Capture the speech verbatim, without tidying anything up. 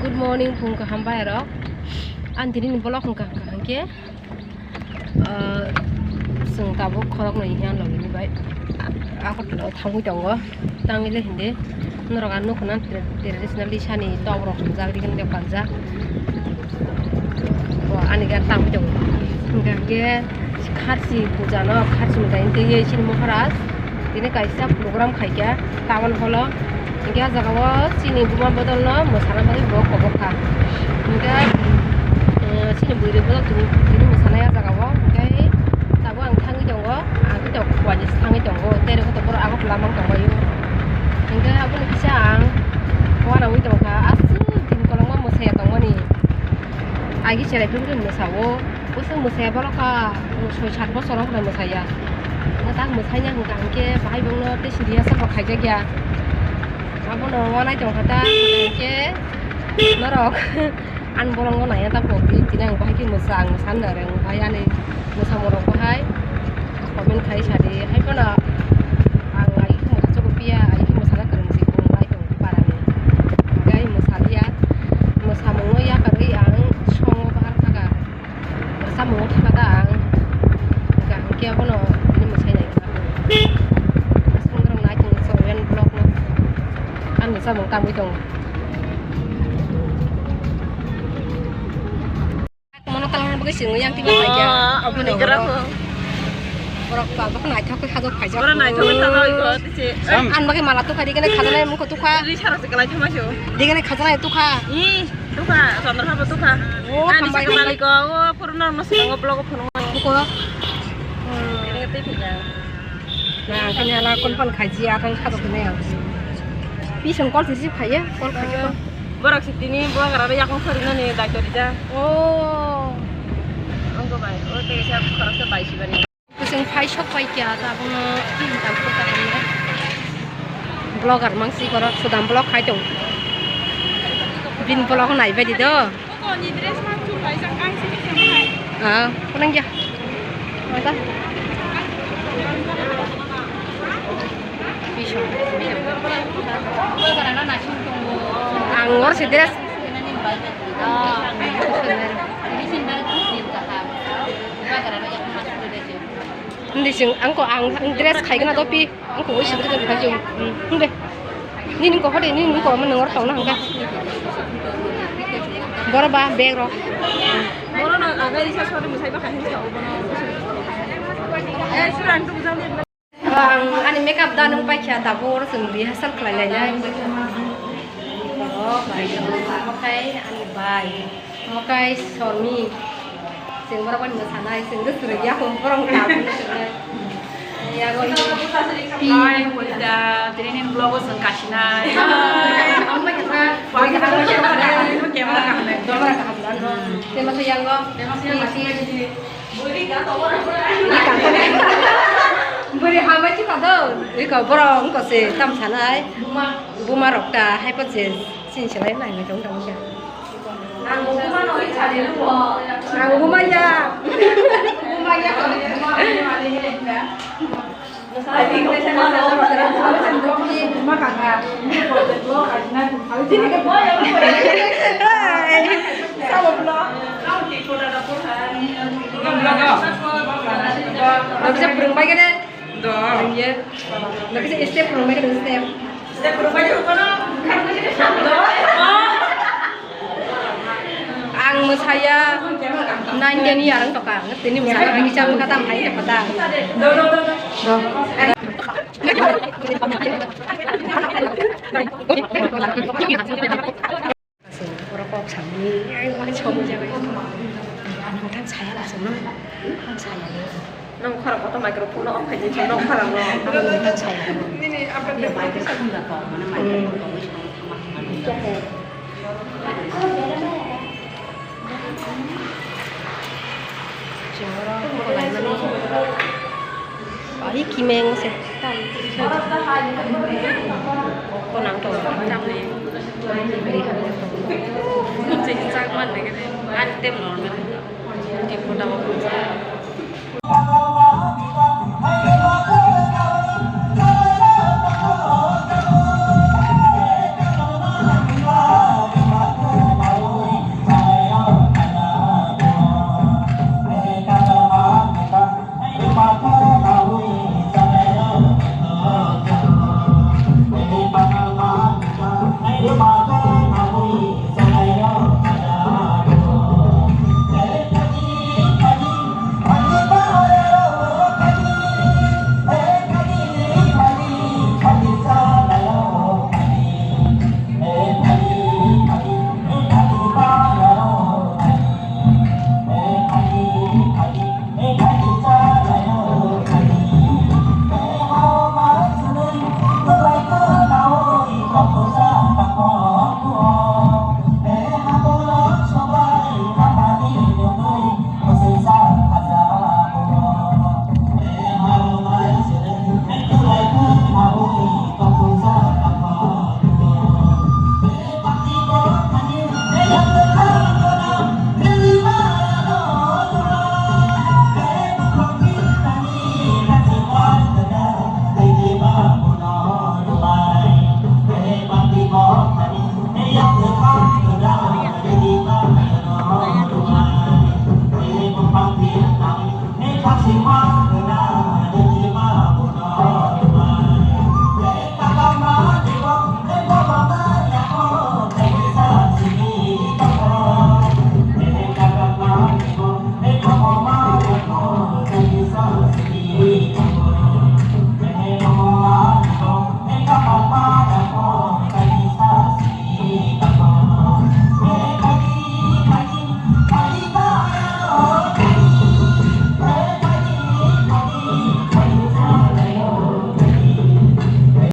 Good morning, phung kaham bai rok. Ang tini ni vlog wngkha, wngkha hwnkhe, ah, chwng tabuk khoroknwi hiyan logini bai Agartala o thangwi tongo. Tangwi le hindi norok ang nukho na traditional Lisa ni top rok sumjak, rikini rok kanjak. Bo ani gari tangwi tongo. Hwnkhe kharchi puja no, kharchi ni kaisa tei chini Maharaj tini kaisa program khaikha tabon holo. Hwnkhe ah jaga o chini buma bodol no mwsana bagwi bo kobok kha. Hwnkhe, eh, chini bwrwi bodol tini, tini mwsanai ah jaga o. Hwnkhe tabuk ang thangwi tongo, ang khe tok kuani thangwi tongo, tere khe borok Agartala mang tongbaio. Hwnkhe aboni kisa ang uanaui tongkha, aswk din kolokma mwsaya tongmani. Agi cherai phuru phuru mwsao, bwswk mwsaya borok ka, soi sat bosor wng khna mwsaya. Hwnkhe tak mwsaina hwnkha hwnkhe bahai bongno tei siriya sabo khaijakya. Abono uanai tongkha ta hwnkhe norok. Ani bolongo naiya ta pokdi, tini ang bahai khe mwsa, ang mwsa nw rwng, bahai ani mwsamung rok bahai comment khai sadi, hai phano ang ai khe mwsa chukuphiya, ai khe mwsana kwrwng se, kwrwng lai tong para ni, hwnkhe ai mwsa liya, mwsamungno yakarwi ang songo bahar kha kha, mwsamungno thangkha ta ang, hwnkhe abono tini mwsai nai kha, swngcharok nai tong, vlog no, ani mwsamung tangwi tongo. Mono talangna bagwi chwng yang tiba paikha. Oh, aboni gra ko. Borok ba, bok naithok khe khajok khaijak. Ora naithok khe khajak ko, tise. An bagwi mala tukha, digene khajanai mukho tukha. Ri sara se kalai thama jo. Digene khajanai tukha. I, tukha, Chandra Bhabu tukha. Oh, ani hambai se hambai. Malik ko, o purno no se ngo blog phone. Mukho. Hmm. Ini ngerti tidak? Nah, kanya ala kon pan khaji, atang khajok ne. Pisang call receive khaiya, call khaiya. Borok si tini bubagra rok yakung khori nani daito rijak. Oh. Ongko bai, o tei sa khoroksa bai sibani. Kusung phai sok pai kya ta abono tam kota hamle. Vlogger mang si borok sudam vlog khai tong. Bin vlog nai bai di do. Ah, kunang ya. Mata. Ang ngor si dress. Hindi sing, ang ko ang, ang dress khai kana to pi. Ang ko isi dress khai jung. Hmm, hindi. Nini ko hode, nini ko mo nangor tong na hangka. Boro ba bag ro. Boro na aga isa sori musai ba kahin sa obo na. Eh, sura ang tu bujang dia. Ang ani makeup da nung paikha tabuk oro chwng rehearsal khlai lainai. Borok bai omo khai ani bai, omo khai Sormi. Chwng borok bai mwsanai, chwng bwswrwng yakung borok tabuk swrwngnai. Yago ini. Hai, Purita, tini nini vlog o chwng kasinai. Hai, ang bai kha. Bai kha, bai kha. Camera kaham nai. Camera kaham nai. Tema sa yango. Tema sa yango. Bwrwi hambai chikha do. Iko borok wngkha se tam sanai. Buma rok ta hai pa se sin se lai nai tong tong se. Ang buma no i chale lu. Ang buma ya. Buma ya. Noksa purung bai kene. Iya. Noksa step purung bai kene step. Step purung bai kene. Ang mwsaya nine ten year wng tongkha, tini mwsaya kisa mwkha tam hai tongkha ta. Borok kok samni, ai, wani samni jaga. Ang tang saya lah, sama. Ang saya. Nang khara koto microphone off khai di, nang khara no. Ang tang saya. Ini apa dia microphone dah kok, mana microphone kok, wis kok, kok, kok. Chwng oro kok laimani. Ai, kimeng se. Kok nang tong, tang ni. Chwng chak man nai kene. Ani tem normal. Tipo tamo.